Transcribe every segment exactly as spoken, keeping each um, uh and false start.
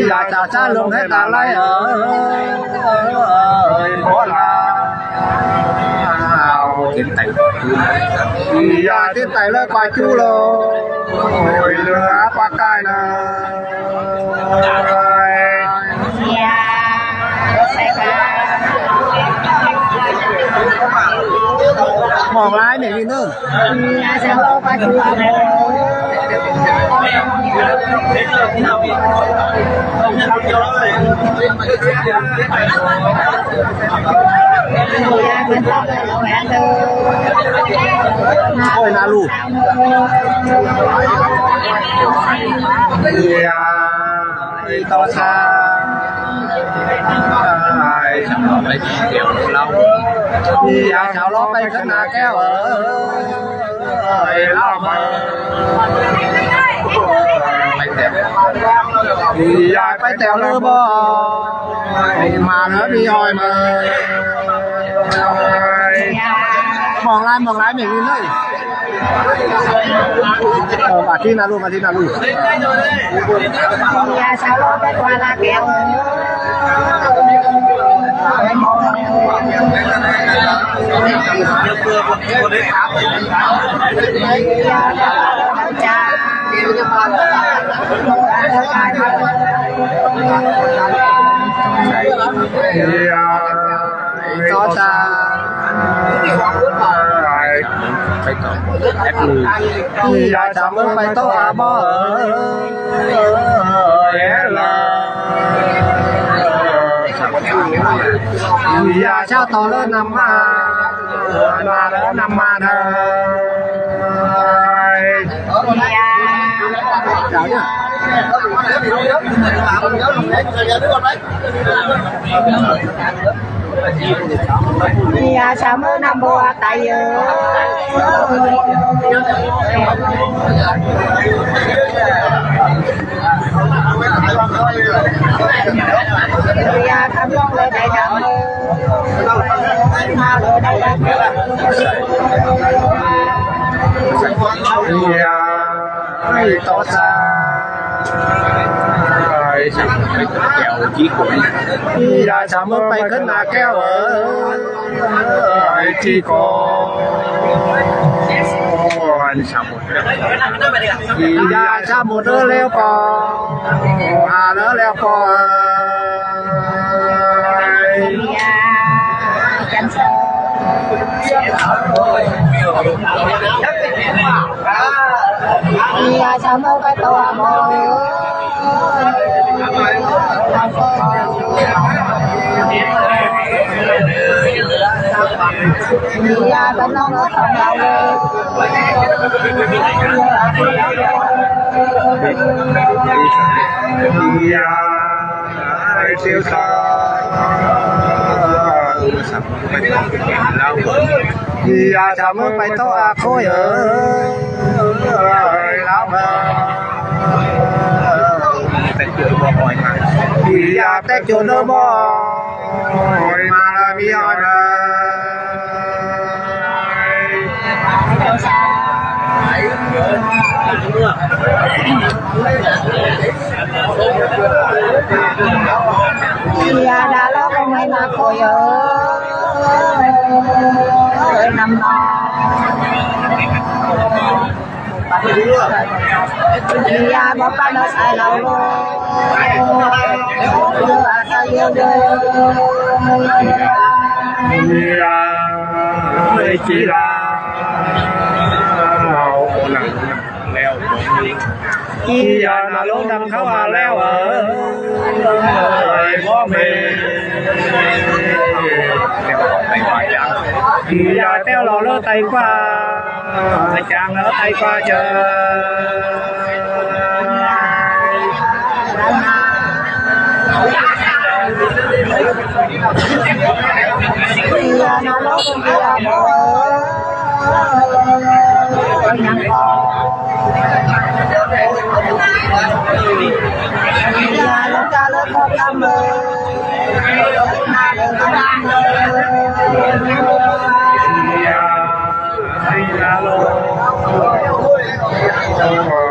Ya chao cha lung he ta lai ơi. Ya ti tai le kwa chu lo. Oi le kwa kai na. Mong lai meng ni nơ. Ôi, na lu. Ai, to sa. Ai, ai, chao ló pai khen na keo ơi. Ai, lao ma. Ai, pai teo lơ bo. Ai, ma lơ mi oi ma. Ai. Mong lai, mong lai meng ni nơ. Ơ, ma ti na lu, ma ti na lu. Ya, chao ló pai khen na keo. Ya. Ai, to sa. Ai. Ya chao mơ pai to a bo. Ai, la. Ya chao to lơ nam ma. Na lơ nam ma na. Ai. Ya, chao mơ nam bo a tai ơi. Ya, tham long lơ tai nam. Ya. Ai, to sa. Ai, sa, ai, keo chi ko. Ya chao mơ pai khen na keo ơi. Ai, chi ko. Ai, sa mơ. Ya chao mơ lơ leo ko. A lơ leo ko. Ai. Ya, chao mơ pai to a bo. Ya, pai nong a tong lao. Ya. Ai, chao sa. Ya, chao mơ pai to a khoi ơi. Ai, lao ma. Ya, tek chu nơ bo. Oi, ma la mi oi na. Ya, na lơ ko mai na ko yo. Oi, nam na. Ya, ba pa na sai lao lo. Ya, ai, chi la. Lao ko na leo. Ia na lông dam khâu a leo ơi, bo me. Ia teo lo lơ tai kua, chang lơ tai kua chơ. Ia na lông dam khâu a leo ơi.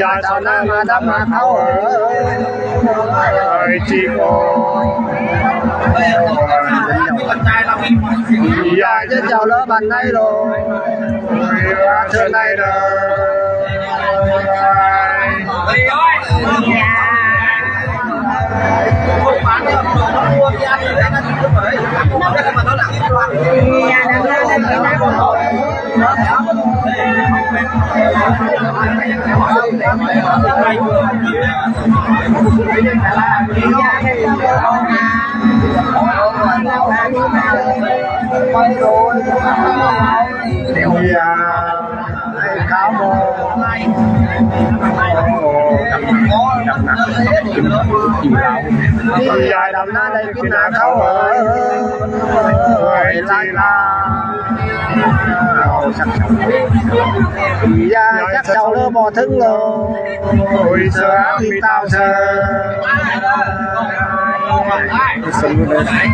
Ya, ชาวนามาดำนาเขาเอ๋ย จีโก ยายเจ้าเล่อบ้านไหนโล เชิญได้เลย เดี๋ยวอย่า ขาวโมง ยายดำนาได้กินนาเขาเอ๋ย ไล่ลา ยายจักเจ้าเล่อบ่ถึงเลย โอ้ย เสือมีเต้าเสือ สมมุติเลย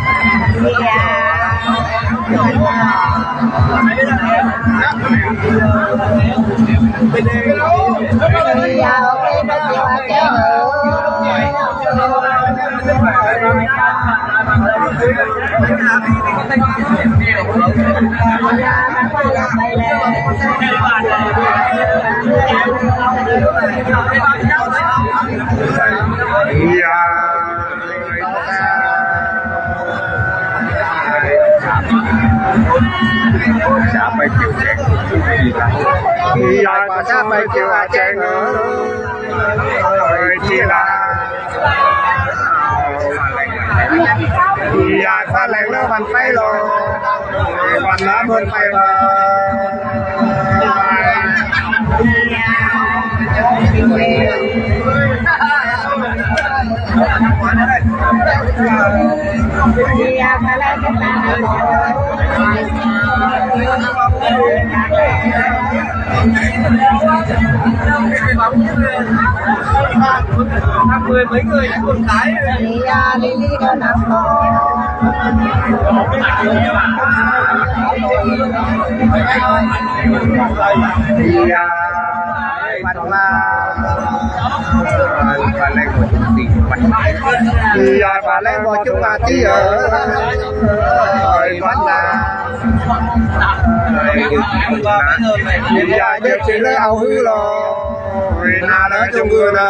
อย่า จะไปเกี่ยวแจง อย่าก็จะไปเกี่ยวแจงเอ๋ย ทีละ อย่าฟ้าแรงแล้วมันไปหรอก วันละเมินไปหรอก Iya, ba leng ba cung a ti ơ. Ơi, ba la. Ơi, ba la. Iya, jek si le au hu lo. Ơi, na le cung hu lo.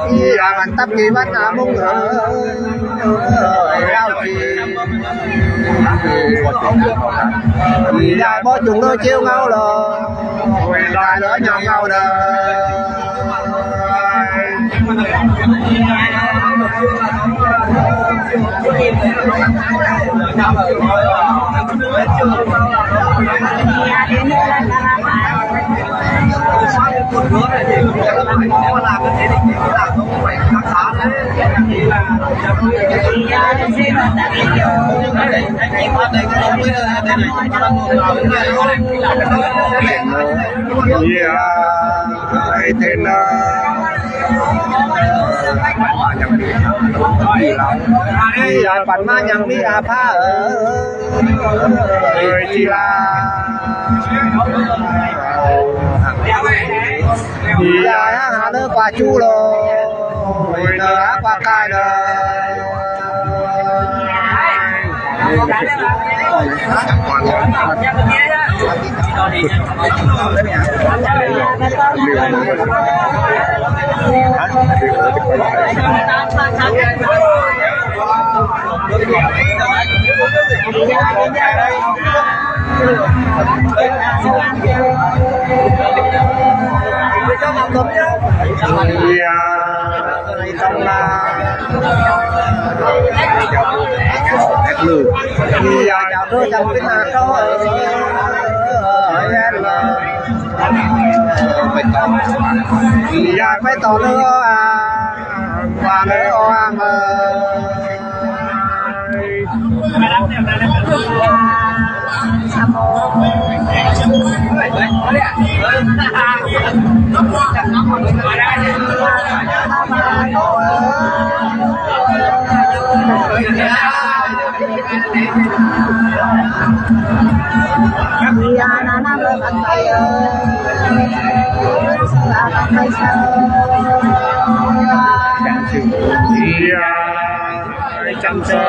Iya, mantap ki mat na mung. Iya, bo cung lo chiu ngau lo. Dai lo nyau ngau lo. Iya, ai then a. Iya, ban ma yang mi a pa ơ. Ơi, chi la. Iya, ha, ha, le kwa chu lo. Ơi, le kwa kai lo. Iya, trong la. Ê, lư. Ê, ya, chào thưa, chào quý vị, thưa, ê, ê, ê, ya, phải tỏ lư, à, và lư, à, mà. Ê, chăm sơ.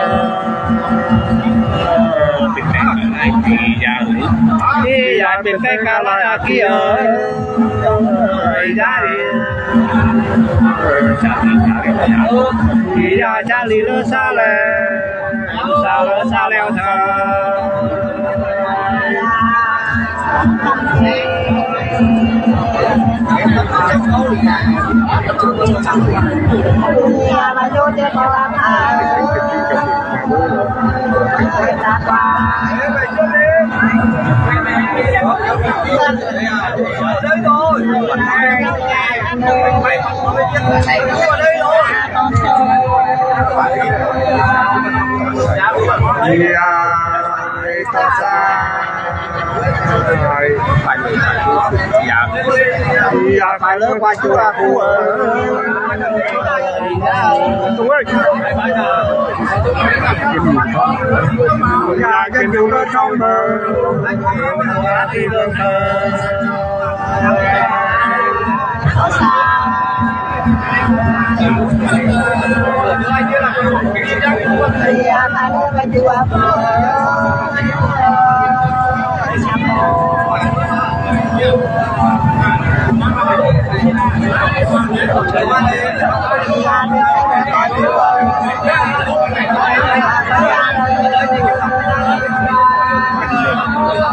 Ê, ya, pin tê ka la ya ki ơ. Ê, ya, ê. Ê, ya, cha li lơ sa le. Sa le, sa le, sa. Ê, ya, ê, tỏ sa. Ê, phải, phải, phải, ya. Ê, ya, phải lơ qua chú a cu ơ. Ê, ya, kênh YouTube đó không ơ.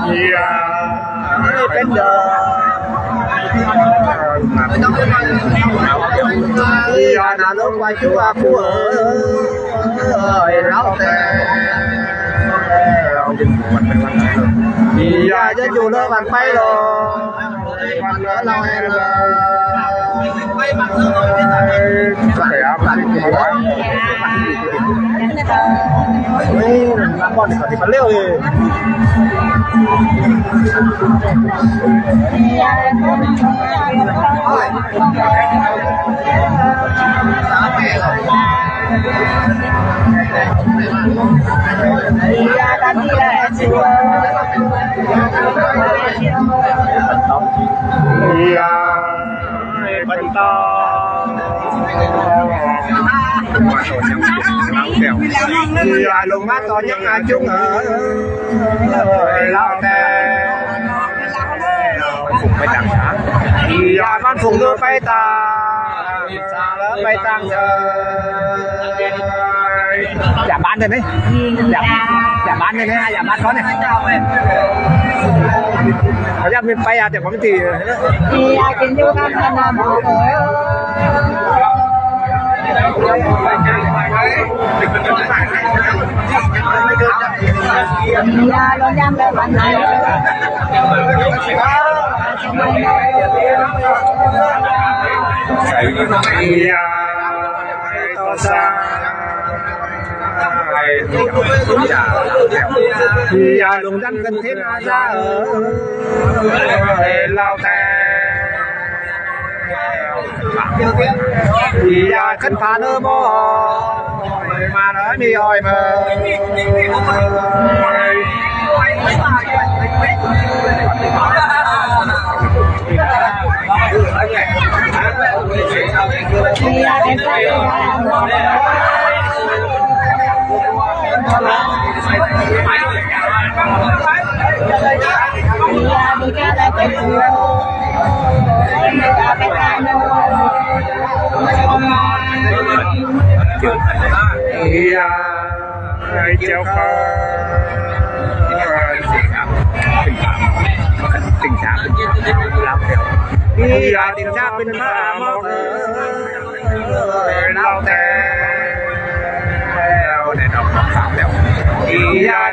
Ê, ya. Ê, pên dơ. Ê, ya, na lơ qua chú a cu ơ. Ê, lao tê. Ê, ya, ya, chu lơ ban pay lo. Ê, ya, bận tỏ. Ê, ya, lùng mát tỏ những a chung ơ. Ê, lao tê. Ê, ya, ban phung lơ pay ta. Sa lơ pay ta. Ê, ya, ban dê ne. Ê, ya, ya, ban dê ne, ya, ban có ne. Ê, ya, mình pay ya, để có mình tỉ. Ê, ya, lùng dăn kơn thên a sa ơ. Ê, lao tê. Ê, ya, kơn pha nơ mơ. Ma nơ mi ơi mơ. Ê, ya, ê, chiêu kơ. Tình trạng, tình trạng, tình trạng, tình trạng, tình trạng, tình trạng, tình trạng, tình trạng, Ya,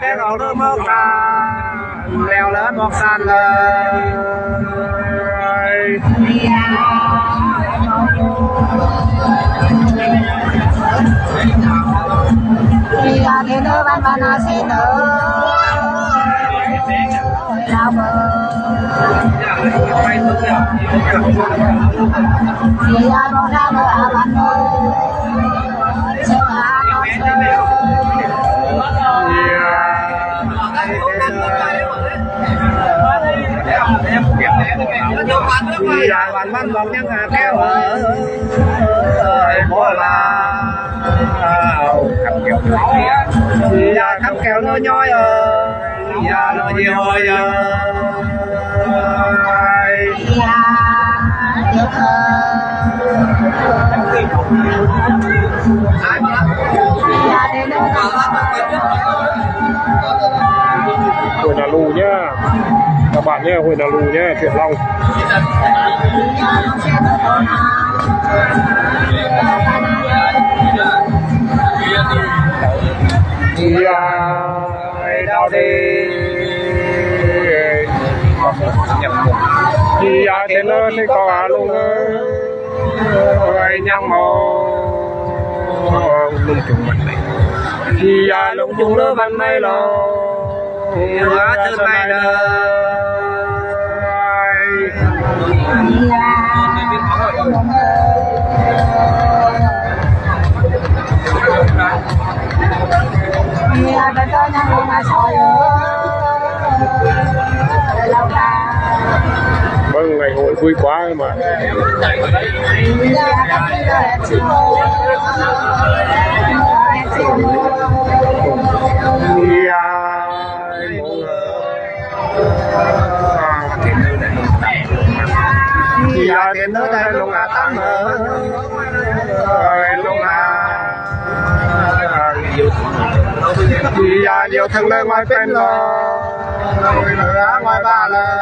ยายหวานมันบอกยังหาแก้วเอ่ย บ่ลา เอาคำแก้ว ยายคำแก้วน้อยๆ เอ่ย ยายน้อยๆ เอ่ย ยาย เดี๋ยวเธอ ห้วยนาลูเนี่ย ตะบานเนี่ย ห้วยนาลูเนี่ย เขตเรา ยายดาวเดย์ ยายเตนเนอร์ที่เกาะอาลุงเอ้ย เอ้ย ยังมองลุงจุงวันไหน ยายลุงจุงเลิกวันไหนหรอ เหลือเธอไม่เลย เบิ่งไอ้โหยคุยคว้ามา ยายเตนเนอร์ได้ลงอาตั้งเอ่ย ลงอา ยายเดียวถึงเลยไม่เป็นเลย เหลือไม่บ้าเลย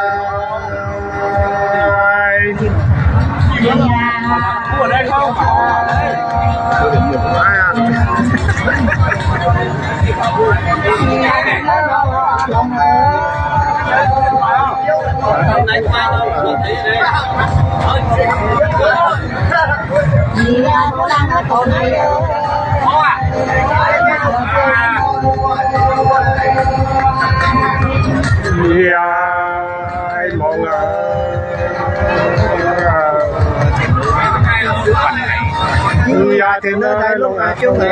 ยายมองเอ่ย ยายเตนเนอร์ได้ลงอาจุงเอ่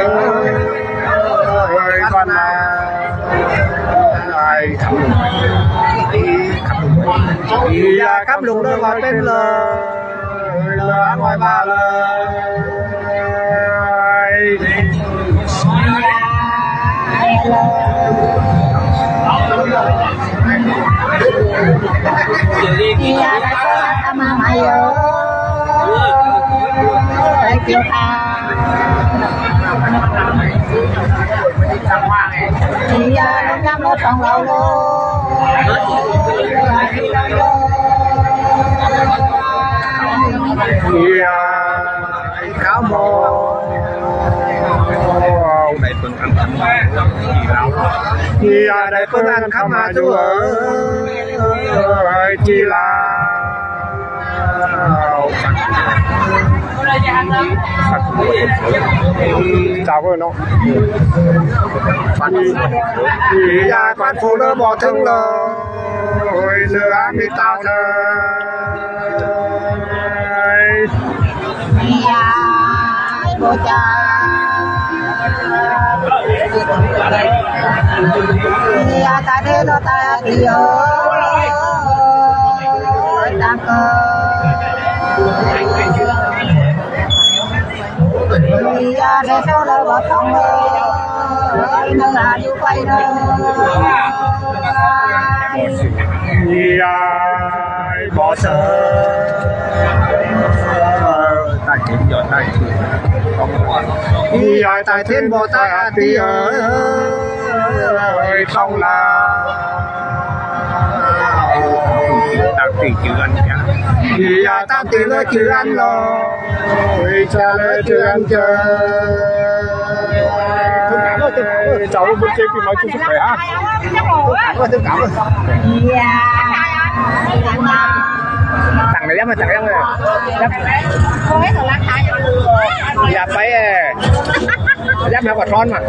ย บ้านนา ยายคำลุงเลิกว่าเป็นเลย เหลือไม่บ้าเลย ยาย เขาบอก ได้เปิ้นอันคำมา อย่าได้เปิ้นอันคำมาดูเอ่ย จีลา เจ้าเอ้ยเนาะ อย่าปัดฝุ่นเลยบอกถึงเลย เหลือมีเต้าเธอ ยายบ่จ๋า ยายตาเด้อตาเดียว ตาเกิด ยายเด้อเราบ่ต้องเลย นั่งหาอยู่ไปเลย ยายบ่เจอ ใต้เทียนหยอดใต้เทียน ยายใต้เทียนบ่ใต้อาตีเอ่ย ต้องลา ตั้งตี้เจือนจ้ะ ยายตั้งตี้เลยเจือนลอ จะเลยเจือนเจอ Ê, chào mừng buổi chiều kỳ mới chúc sức khỏe ha. Tặng này lắm, tặng lắm rồi. Dạ, phải, ê. Lắm nó còn thon mà.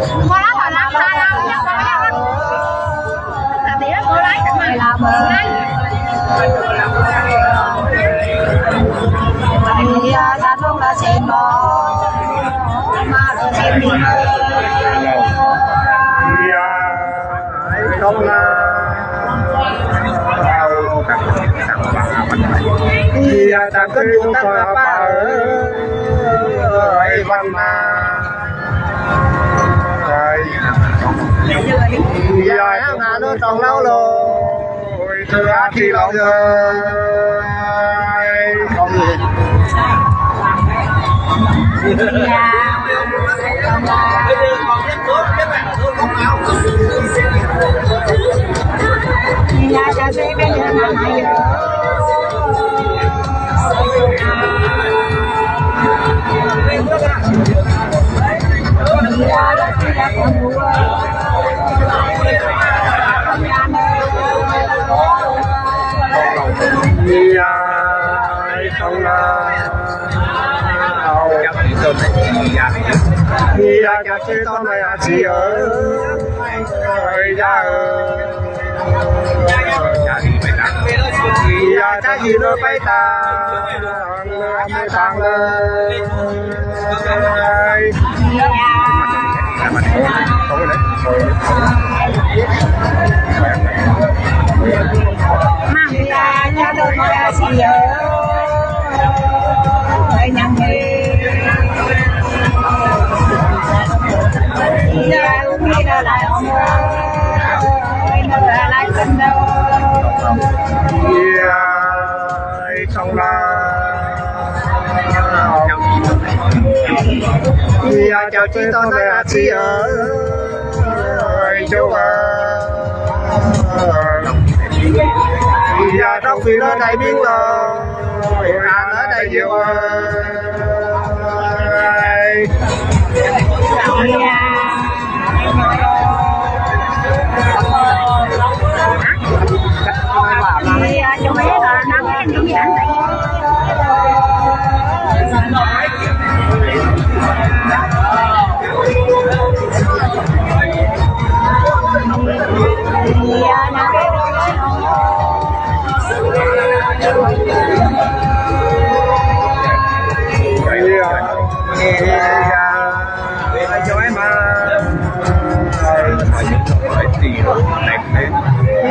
Iya, tang keu yong tang kapa ơi, wan ma. Iya, yang anu tong lau lo. Iya, chào chị Tôm Mai, chị ơi. Ơi, dạ ơi. Iya, chào chị Tôm Mai ta. Iya, trong la. Iya, chào chị Tôm Mai, chị ơi. Ơi, chú ơi. Iya, trong phi lơ đại bình lơ. Ơi, à, lơ đại diệu ơi.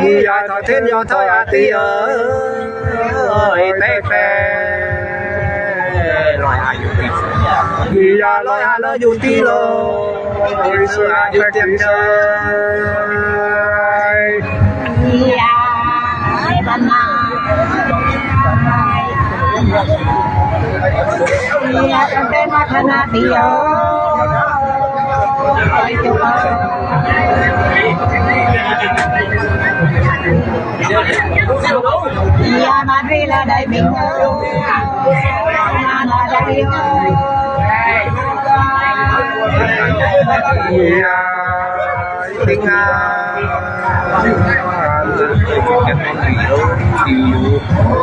Iya, thoi thin yo thoi a ti ơi, tê tê. Loi a yu ti. Iya, loi a loi yu ti loi. Ôi, sư a yu ti ơi. Iya, ai ban na. Iya, tê tê ma thana ti ơi. Iya, ma dri la dai bing. Ma dai bing. Iya, bing a.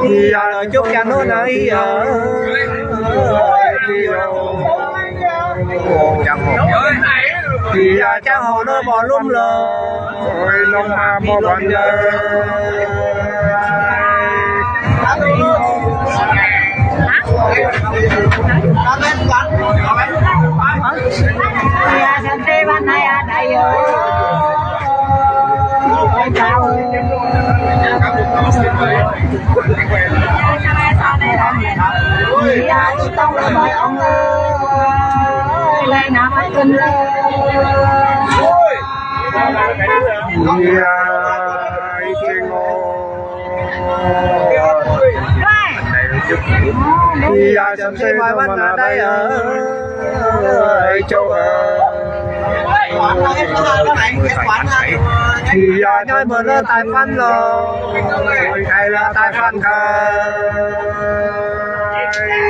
Iya, chúc cho nó nở, iya. Iya, chàng hồ nó bò lum lơ. Ôi, lum a bò bòn lơ. Iya, sante ban nai a dai yo. Ôi, chào ơi. Iya, tông lơ mai ong ơi. Lai na mai cun lơ. Iya, ôi, cheng ơi. Iya, chăm sê mai ban na dai ơi. Ơi, châu ơi. Iya, nhoi mơ lơ tai phan lơ. Ơi, kai lơ tai phan kai.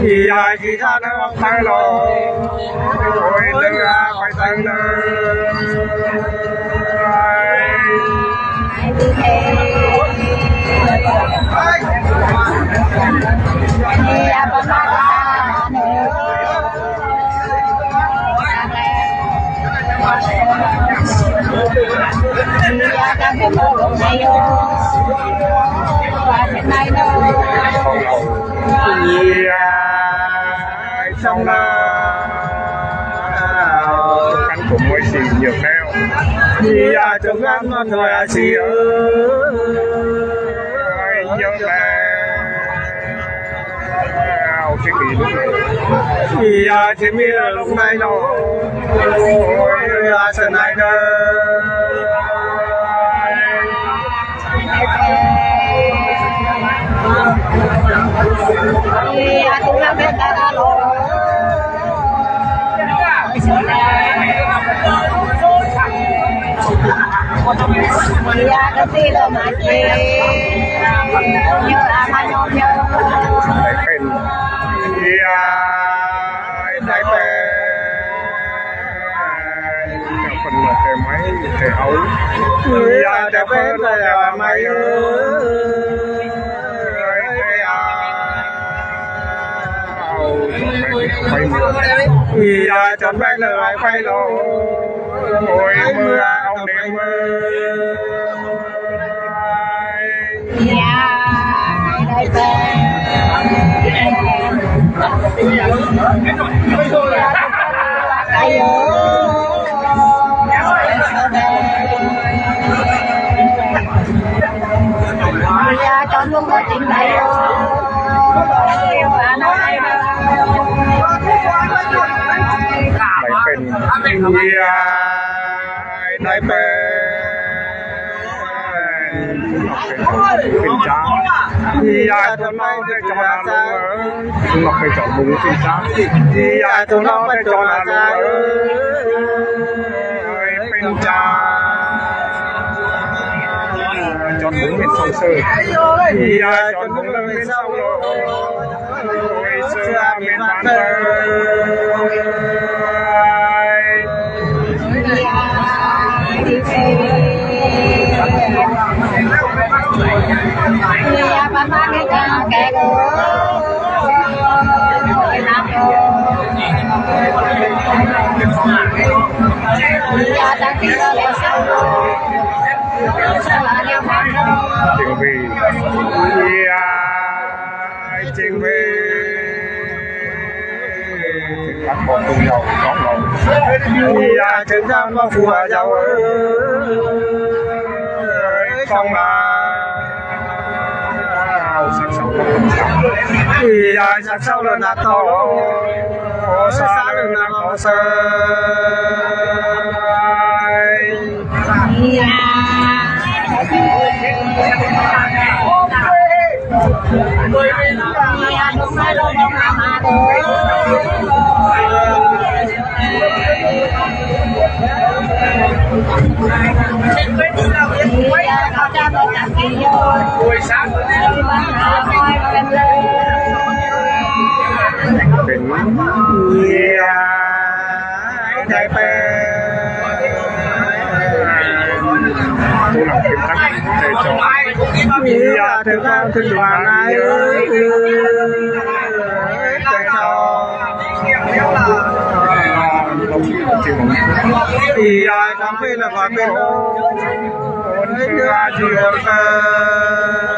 Ih, ya, chi tha nao, khai lo. Ôi, lơ, khai tang nao. Ih, ya, trong nao. Khăn kŭm môi si nhược neo. Ih, ya, trong nao nao thoi a si ơi. Nhược neo. Ih, ya, thi mi lŭng nai lo. Ôi, a sa nai nao. Đài Phen. Ia, Đài Phen. Đài Phen là Đài Máy, Đài Âu. Ia, Đài Phen là Đài Máy ơi. Ia, chọn bác là phải lo. Ôi, mưa, ông đêm mưa. Đài Phen. Ia, Đài Phen. Phen Cha. Ia, tuần mau để cho nó luôn. Ngọc phải chọn đúng Phen Cha. Ia, tuần mau để cho nó luôn. Phen Cha. Chọn đúng Phen Sông Sơ. Ia, chọn đúng Phen Sông Sơ. Ôi, xưa miền Bắc ơi. Chính vì, chính vì. Bác có cùng nhau có lòng. Ia, chữ Giang có phù hợp nhau. Ơi, không là. Ia, sắc sâu là nạc thô. Ô, sa là nạc thô sơ. Phen Ia. Đài Phen. Tôi làm kiểm soát để cho. Ia, thực ra, thực ra này. Để cho. Ia, trong khi là phải bên. Ôi, thưa, thưa, thưa.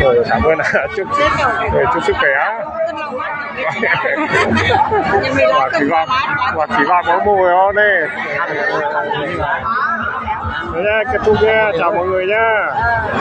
Ờ, cảm ơn ạ. Chúc, ờ, chúc sức khỏe ạ. Và kỳ vọng, và kỳ vọng có mua đó đây. Nhá, kết thúc nhá, chào mọi người nhá.